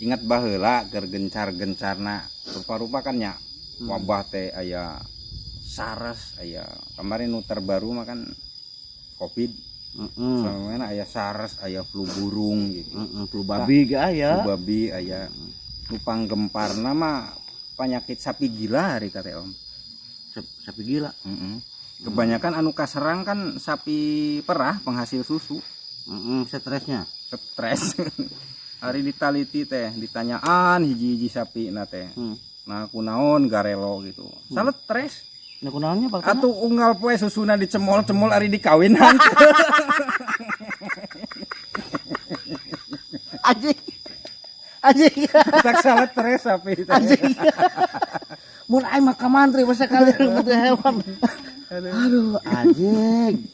Ingat baheula keur gencar-gencarna rupa-rupa kan nya wabah teh, aya SARS, aya kemarin nu terbaru mah kan Covid. Selama aya SARS, aya flu burung gitu. Heeh, flu babi ge aya. Flu babi aya. Nu panggemparna mah penyakit sapi gila hari teh, Om. Sapi gila. Heeh. Kebanyakan anu kaserang kan sapi perah penghasil susu. Heeh, stresnya. Stres. Hari ditaliti teh, ditanyaan hiji-hiji sapi na teh. Nah, kunaon garelo gitu. Salah stres. Nah, kunaonnya, Pak? Atuh unggal poe susuna dicemol-cemol, ari dikawinan. Anjing. Anjing. Tak salah stres sapi teh. Anjing. Mun aing mah ka mantri masa kali teh hewan. Aduh, anjing.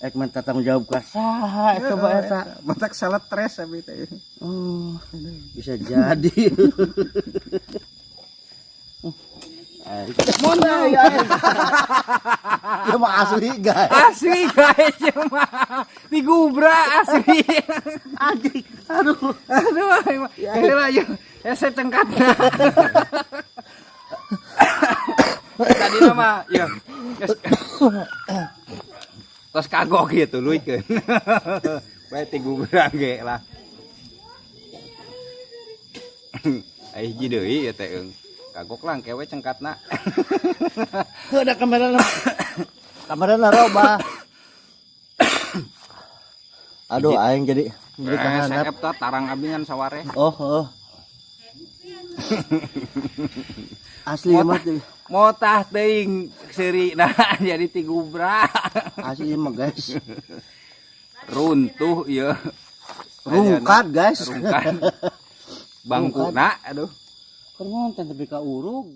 Ek minta tanggung jawab ka saha eta coba eta? Matak salah stres sapi teh. Oh, bisa jadi. Mon Ya, ya mah asli, guys. Asli guys, ya mah. Digubra asli. Anjing. Aduh. Aduh, aing mah. Heula yeuh. Hese cengkatna. Tadi mah ya. Tos kagok gitu leuikeun. Bae tigubra ge lah. Ai hiji deui ya teh eung. Kagok lah kewe cengkatna. Heuh, da kamerana. Kamerana robah. Aduh, aing jadi kahandap. Seep tah tarang abi ngan saware. Oh, oh. Asli mah teh. Motah teuing seuri nah jadi tigubra. Asli mah, guys. Runtuh ieu. Rungkat, guys. Rungkat. Bangkuna aduh. Keur ngonten tapi ka urug.